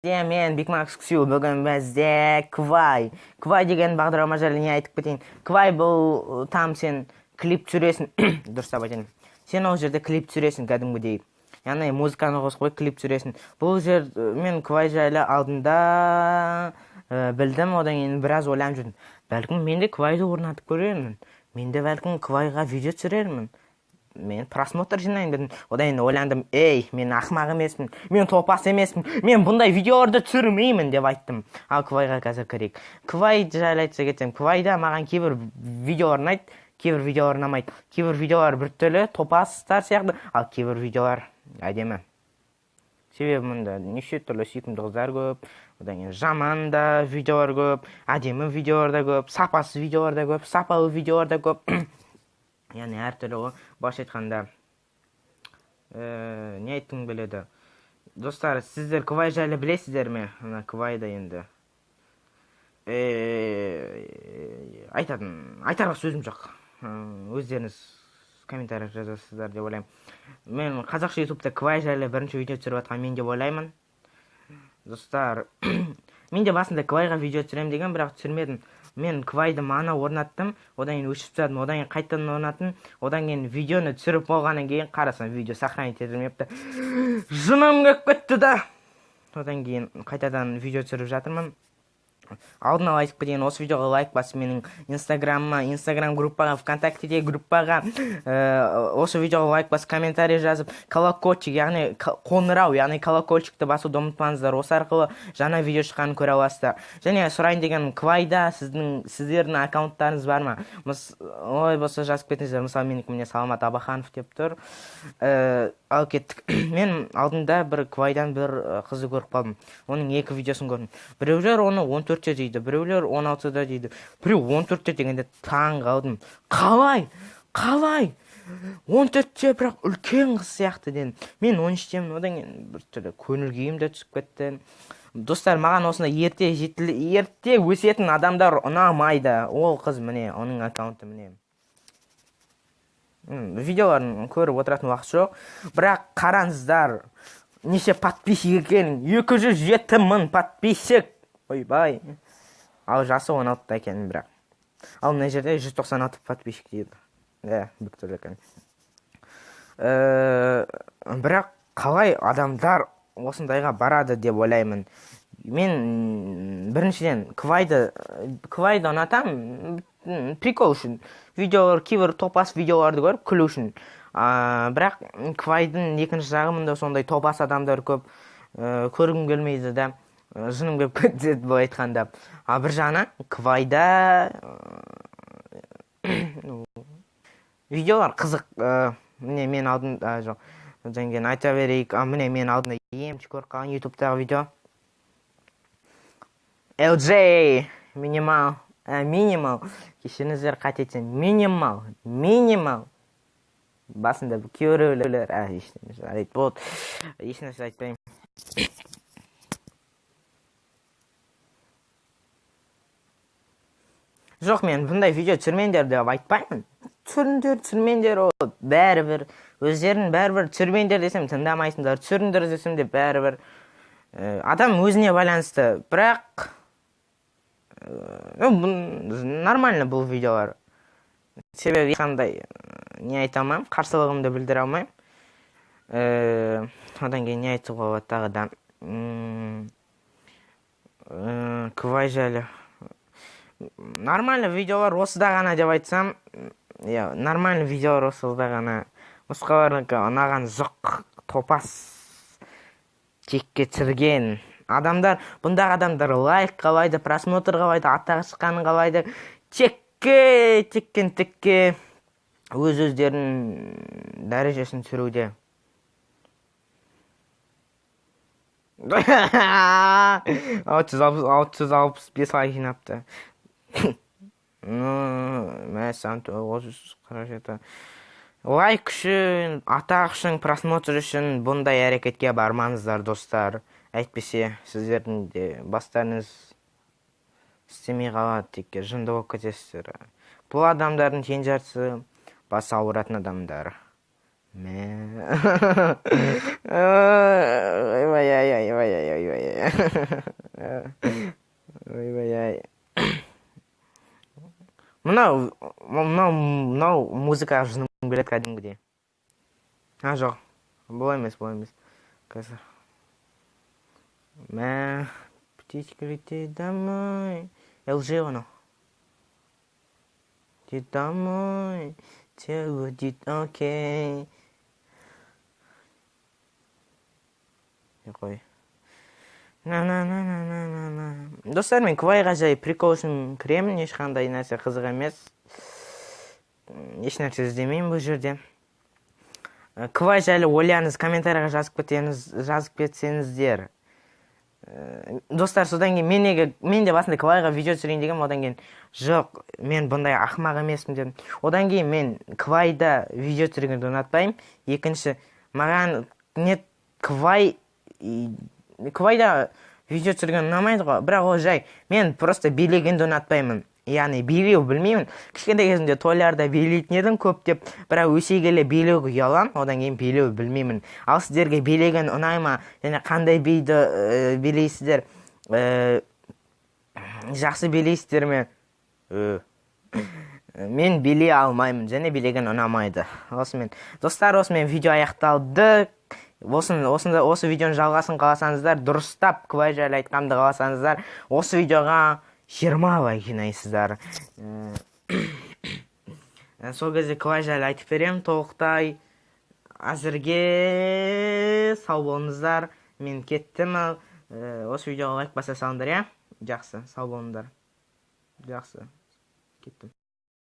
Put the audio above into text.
Мен Бекмакс Ксю, бүгін бізде Квай. Квай деген бағдарлама жайлы не айтып кетейін. Квай бұл там сен клип түсіресің, дұрыстап айтайын. Сен ол жерде клип түсіресің кәдімгідей. Яғни музыканы қосып қойып клип түсіресің. Бұл жер мен Квай жайлы алдында білдім, одан кейін біраз ойланып жүрдім. Бәлкім мен де Квайды орнатып көрермін. Мен де бәлкім Квайға видео түсірермін. Мен просмотр жинайын дедім. Одан кейін ойландым, ей, мен ақымақ емеспін, мен топас емеспін, мен бұндай видеоларды түсірмеймін деп айттым. Ал Квайға қазір кірейік. Квай жайлы айтса кетсем, Квайда маған кейбір видеолар ұнайды, кейбір видеолар ұнамайды. Кейбір видеолар біртүрлі топастар сияқты, ал кейбір видеолар әдемі. Себебі мұнда неше түрлі сүйкімді қыздар көп, одан кейін жаман да видеолар көп, әдемі видеолар да көп, сапасыз видеолар да көп, сапалы видеолар да көп. Яғни әртүрлі ғой. Былайша айтқанда, не айтқым келеді? Достар, сіздер Квай жайлы білесіздер ме? Мына Квайда енді айтатын, айтарлық сөзім жоқ. Өздеріңіз комментарий жазасыздар деп ойлаймын. Мен қазақша ютубта Квай жайлы бірінші видео түсіріп жатқан мен деп ойлаймын. Достар, мен де басында Квайға видео түсіремін деген, бірақ түсірмедім. Мен Квайды мана орнаттым, одан кейін өшіріп тастадым, одан кейін қайтадан орнаттым, одан кейін видеоны түсіріп болғаннан кейін қарасам, видео сохранить етілмепті. Жыным келіп кетті да. Одан кейін қайтадан видео түсіріп жатырмын. Алдын ала айтып кетейін, осы видеоға лайк басып, менің инстаграмыма, инстаграм группаға, вконтактеде группаға, осы видеоға лайк басып, комментарий жазып, колокольчик, яғни қоңырау, яғни колокольчикті басуды ұмытпаңыздар. Осы арқылы жаңа видео шыққанын көре аласыздар. Және сұрайын деген, Квайда сіздердің аккаунттарыңыз бар ма? Ой, болса жазып кетіңіздер. Мысалы, менікі міне Саламат Абаханов деп тұр. Ал кеттік. Мен алдында бір Квайдан бір қызды көріп қалдым. Оның екі видеосын көрдім. Біреулер оны 14-те дейді, біреулер 16-да дейді. Біреу 14-те дегенде таң қалдым. Қалай? Қалай? 14-те, бірақ үлкен қыз сияқты дедім. Мен 13-темін, одан кейін бір түрлі көңіл күйім де түсіп кетті. Достар, маған осындай ерте өсетін адамдар ұнамайды. Ол қыз міне, оның аккаунты міне. Видеоларын көріп отыратын уақыт жоқ. Бірақ қараңыздар, неше подписчик екен? 207 мың подписчик. Ойбай. Ал жасы 16-да екен бірақ. Ал мына жерде 196 подписчик дейді. Иә, біртүрлі екен. Бірақ қалай адамдар осындайға барады деп ойлаймын. Мен біріншіден Квайды ұнатамын, прикол үшін. Видеолар, кейбір топас видеоларды көріп күлу үшін. Бірақ Квайдың екінші жағы, мұнда сондай топас адамдар көп, көргім келмейді да. Жыным келіп кетеді былай айтқанда. А бір жағынан Квайда видеолар қызық. Міне мен алдын, жоқ, одан кейін айта берейік. Міне мен алдында емші көріп қалған ютубтағы видео. LJ минимал, минимал. Кешіріңіздер, қате айтсам, минимал, минимал. Басында кейбіреулер, ештеңе жарайды, болды. Ешнәрсе айтпаймын. Жоқ, мен бұндай видео түсірмеңдер деп айтпаймын. Түсіріңдер, түсірмеңдер, ол бәрібір. Өздерін бәрібір түсірмеңдер десем тыңдамайсыңдар, түсіріңдер десем де бәрібір. Адам өзіне байланысты, бірақ нормально бұл видеолар. Себебі ешқандай не айта алмаймын, қарсылығымды білдіре алмаймын. Одан кейін не айтуға болады тағы да? Квай жайлы. Нормально видеолар осыда ғана деп айтсам, иә, нормально видеолар осыда ғана. Басқаларынікі ұнаған жоқ, топас текке түсірген. Адамдар, бұндағы адамдар лайк қалайды, просмотр қалайды, атағы шыққанын қалайды. Текке, теккен текке өз өздерінің дәрежесін түсіруде. 665 лайк жинапты. Мәссаған, 947. Лайк үшін, атақ үшін, просмотр үшін бұндай әрекетке бармаңыздар, достар. Әйтпесе, сіздердің де бастарыңыз істемей қалады, текке жынды болып кетесіздер. Бұл адамдардың тең жартысы басы ауыратын адамдар. Мә, ойбай ай, ойбай ай, ойбай ай, ойбай ай. Мынау музыкаға жыным келеді кәдімгідей. А, жоқ, бұл емес, бұл емес. Қазір, мә, птичка, лети домой. LG анау. Лети домой, все будет окей. Қой, на на на на на на на. Достар, мен Квайға жай прикол үшін кіремін, ешқандай нәрсе қызық емес, еш нәрсе іздемеймін бұл жерде. Квай жайлы ойларыңыз комментарийға жазып кетсеңіздер. Достар, содан кейін мен неге, мен де басында Квайға видео түсірейін дегенмін. Одан кейін жоқ, мен бұндай ақымақ емеспін дедім. Одан кейін мен Квайда видео түсіргенді ұнатпаймын. Екінші, маған не Квайда видео түсірген ұнамайды ғой, бірақ ол жай, мен просто билегенді ұнатпаймын, яғни билеу білмеймін. Кішкентай кезімде тойларда билейтін едім көптеп, бірақ өсе келе билеуге ұяламын, одан кейін билеу білмеймін. Ал сіздерге билеген ұнай ма және қандай биді билейсіздер? Жақсы билейсіздер ме? Мен билей алмаймын және билеген ұнамайды. Осымен, достар, осымен видео аяқталды. Осы видеоның жалғасын қаласаңыздар, дұрыстап Квай жайлы айтқанымды қаласаңыздар, осы видеоға 20 лайк жинайсыздар. Сол кезде Квай жайлы айтып беремін толықтай. Әзірге сау болыңыздар, мен кеттім. Ал осы видеоға лайк баса салыңдар, иә. Жақсы, сау болыңдар, жақсы, кеттім.